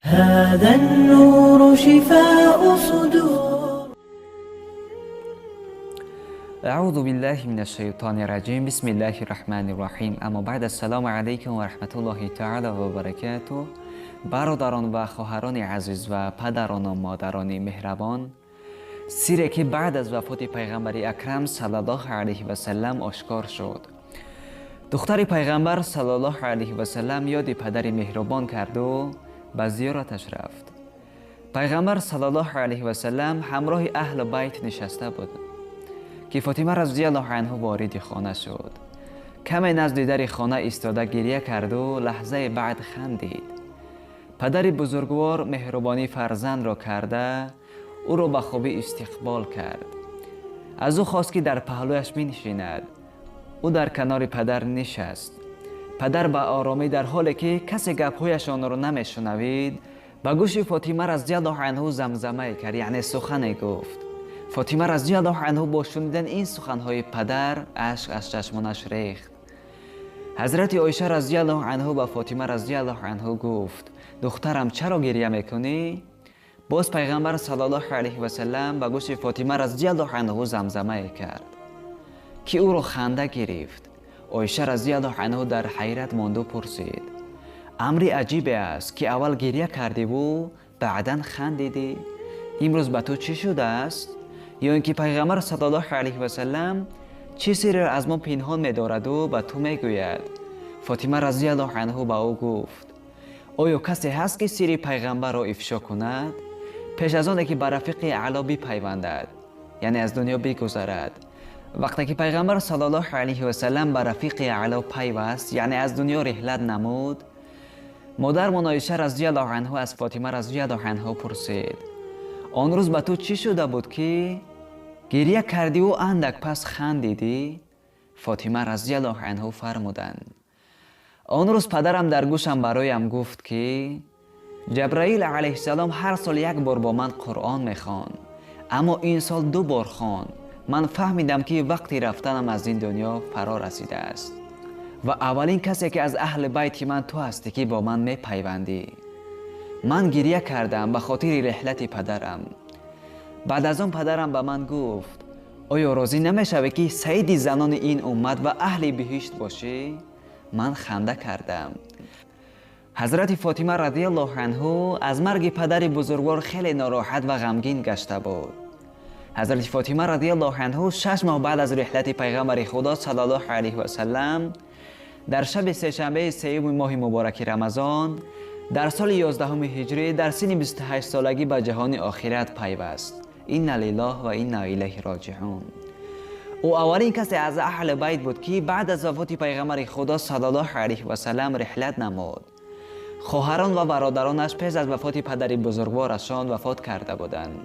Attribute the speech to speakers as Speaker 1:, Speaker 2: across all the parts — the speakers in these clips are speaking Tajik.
Speaker 1: هذا النور شفاء صدور.
Speaker 2: أعوذ بالله من الشيطان الرجيم، بسم الله الرحمن الرحيم. أما بعد، السلام عليكم ورحمة الله تعالى وبركاته. Бародарон ва хоҳарони азиз ва падарону модарони меҳрабон, сире ки баъд аз вафоти пайғамбари акрам саллаллоҳу алайҳи васаллам ошкор шуд. Духтари пайғамбар саллаллоҳу алайҳи васаллам ёди падари меҳрубон карду ба зиёраташ рафт. Пайғамбар саллаллоҳу алайҳи васаллам ҳамроҳи аҳлу байт нишаста буд, ки Фотима разияллоҳу анҳу вориди хона шуд. Каме назди дари хона истода гирья карду лаҳзаи баъд хандид. Падари бузургвор меҳрубонӣ фарзандро карда, ӯро ба хубӣ истиқбол кард. Аз ӯ хост, ки дар паҳлӯяш минишинад. Ӯ дар канори падар нишаст. Падар ба оромӣ, дар ҳоле ки касе гапҳояшонро намешунавид, ба гӯши Фотима разияллоҳу анҳу замзамае кард, яъне сухане гуфт. Фотима разияллоҳу анҳу бо шунидани ин суханҳои падар ашк аз чашмонаш рехт. Ҳазрати Оиша разияллоҳу анҳу ба Фотима разияллоҳу анҳу гуфт: «Духтарам, чаро гирья мекунӣ?» Боз пайғамбар саллаллоҳу алайҳи васаллам ба гӯши Фотима разияллоҳу анҳу замзамае кард, ки ӯро ханда гирифт. Оиша разияллоҳу анҳу дар ҳайрат монду пурсид: «Амри аҷибе аст, ки аввал гирья кардиву баъдан хандидӣ. Имрӯз ба ту чӣ шудааст? Ё ин ки пайғамбар саллаллоҳу алайҳи васаллам чӣ сирреро аз мо пинҳон медораду ба ту мегӯяд?» Фотима разияллоҳу анҳу ба ӯ гуфт: «Оё касе ҳаст, ки сирри пайғамбарро ифшо кунад пеш аз оне ки ба рафиқи аъло бипайвандад, яъне аз дунё бигузарад?» Вақте ки пайғамбар саллаллоҳу алайҳи васаллам ба рафиқи аъло пайваст, яъне аз дунё реҳлат намуд, модармон Оиша разияллоҳу анҳу аз Фотима разияллоҳу анҳу пурсид: «Он рӯз ба ту чӣ шуда буд, ки гирья кардиву андак пас хандидӣ?» Фотима разияллоҳу анҳу фармуданд: «Он рӯз падарам дар гӯшам бароям гуфт, ки Ҷабраил алайҳиссалом ҳар сол як бор бо ман Қуръон мехонд, аммо ин сол ду бор хонд. Ман фаҳмидам, ки вақти рафтанам аз ин дунё фаро расидааст ва аввалин касе, ки аз аҳли байти ман ту ҳастӣ, ки бо ман мепайвандӣ. Ман гирья кардам ба хотири реҳлати падарам. Баъд аз он падарам ба ман гуфт: «Оё розӣ намешавӣ, ки саиди занони ин уммат ва аҳли биҳишт бошӣ?» Ман ханда кардам». Ҳазрати Фотима радиаллоҳу анҳу аз марги падари бузургвор хеле нороҳат ва ғамгин гашта буд. Ҳазрати Фотима радиаллоҳу анҳу 6 моҳ баъд аз реҳлати пайғамбари Худо саллаллоҳу алайҳи васаллам, дар шаби сешанбеи сеюми моҳи мубораки Рамазон, дар соли 11-уми ҳиҷрӣ, дар синни 28 солагӣ ба ҷаҳони охират пайваст. Инна лиллоҳ ва инна илайҳи роҷиун. Ӯ аввалин касе аз аҳли байт буд, ки баъд аз вафоти пайғамбари Худо саллаллоҳу алайҳи васаллам реҳлат намуд. Хоҳарон ва бародаронаш пеш аз вафоти падари бузургворашон вафот карда буданд.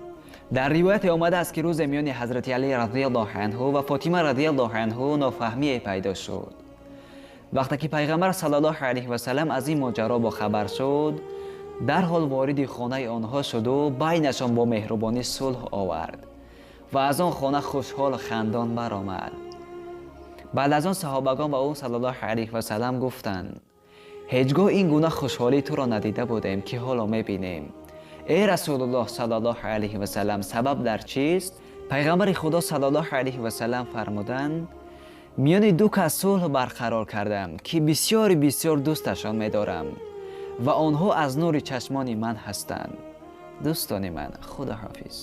Speaker 2: Дар ривояте омадааст, ки рӯзе миёни ҳазрати Алӣ разияллоҳу анҳу ва Фотима разияллоҳу анҳу нофаҳмие пайдо шуд. Вақте ки пайғамбар саллаллоҳу алайҳи васаллам аз ин моҷаро бохабар шуд, дарҳол вориди хонаи онҳо шуду байнашон бо меҳрубонӣ сулҳ овард ва аз он хона хушҳолу хандон баромад. Баъд аз он саҳобагон ба ӯ саллаллоҳу алайҳи васаллам гуфтанд: «Ҳеҷ гоҳ ин гуна хушҳолӣ туро надида будем, ки ҳоло мебинем. Эй Расулуллоҳ саллаллоҳу алайҳи васаллам, сабаб дар чист?» Пайғамбари Худо саллаллоҳу алайҳи васаллам фармуданд: «Миёни ду кас сулҳ барқарор кардам, ки бисёри бисёр дӯсташон медорам ва онҳо аз нури чашмони ман ҳастанд». Дӯстони ман, худо ҳофиз.